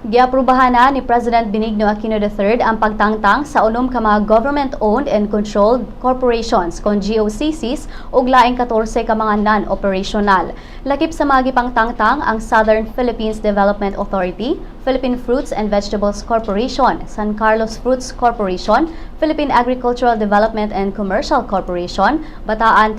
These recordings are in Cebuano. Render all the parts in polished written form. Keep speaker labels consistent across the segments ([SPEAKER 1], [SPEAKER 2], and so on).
[SPEAKER 1] Giaprubahan na ni President Benigno Aquino III ang pagtangtang sa unom ka mga government-owned and controlled corporations kon GOCCs ug laing 14 ka mga non-operational. Lakip sa mga gipangtangtang ang Southern Philippines Development Authority, Philippine Fruits and Vegetables Corporation, San Carlos Fruits Corporation, Philippine Agricultural Development and Commercial Corporation, Bataan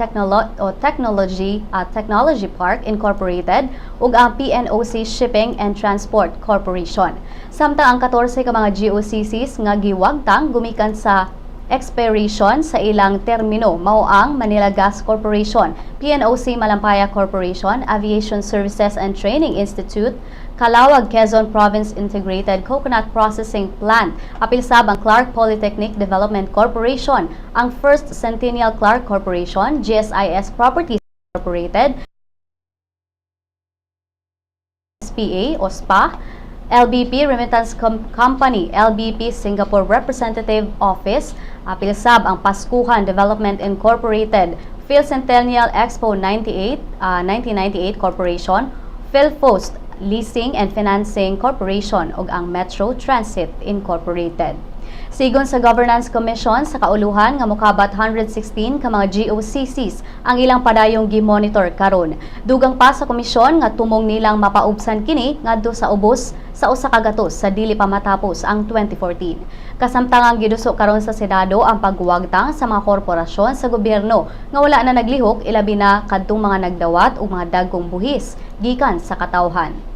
[SPEAKER 1] o Technology Park Incorporated ug ang PNOC Shipping and Transport Corporation. Samtang ang 14 ka mga GOCCs nga giwagtang gumikan sa expiration sa ilang termino mao ang Manila Gas Corporation, PNOC Malampaya Corporation, Aviation Services and Training Institute, Calauag Quezon Province Integrated Coconut Processing Plant, apil sab ang Clark Polytechnic Development Corporation, ang First Centennial Clark Corporation, GSIS Properties Incorporated, SPA o SPA, LBP Remittance Company, LBP Singapore Representative Office, apil sab ang Paskuhan Development Incorporated, Phil Centennial Expo 1998 Corporation, PhilPost Leasing and Financing Corporation ug ang Metro Transit Incorporated. Sigon sa Governance Commission sa kauluhan nga mokabat 116 ka mga GOCCs ang ilang padayong gi-monitor karon. Dugang pa sa komisyon nga tumong nilang mapaubsan kini ngadto sa ubos sa 100 sa dili pa matapos ang 2014. Kasamtangang giduso karon sa Senado ang pagwagtang sa mga korporasyon sa gobyerno nga wala na naglihok, ilabi na kadtong mga nagdawat og mga dagkong buhis gikan sa katawhan.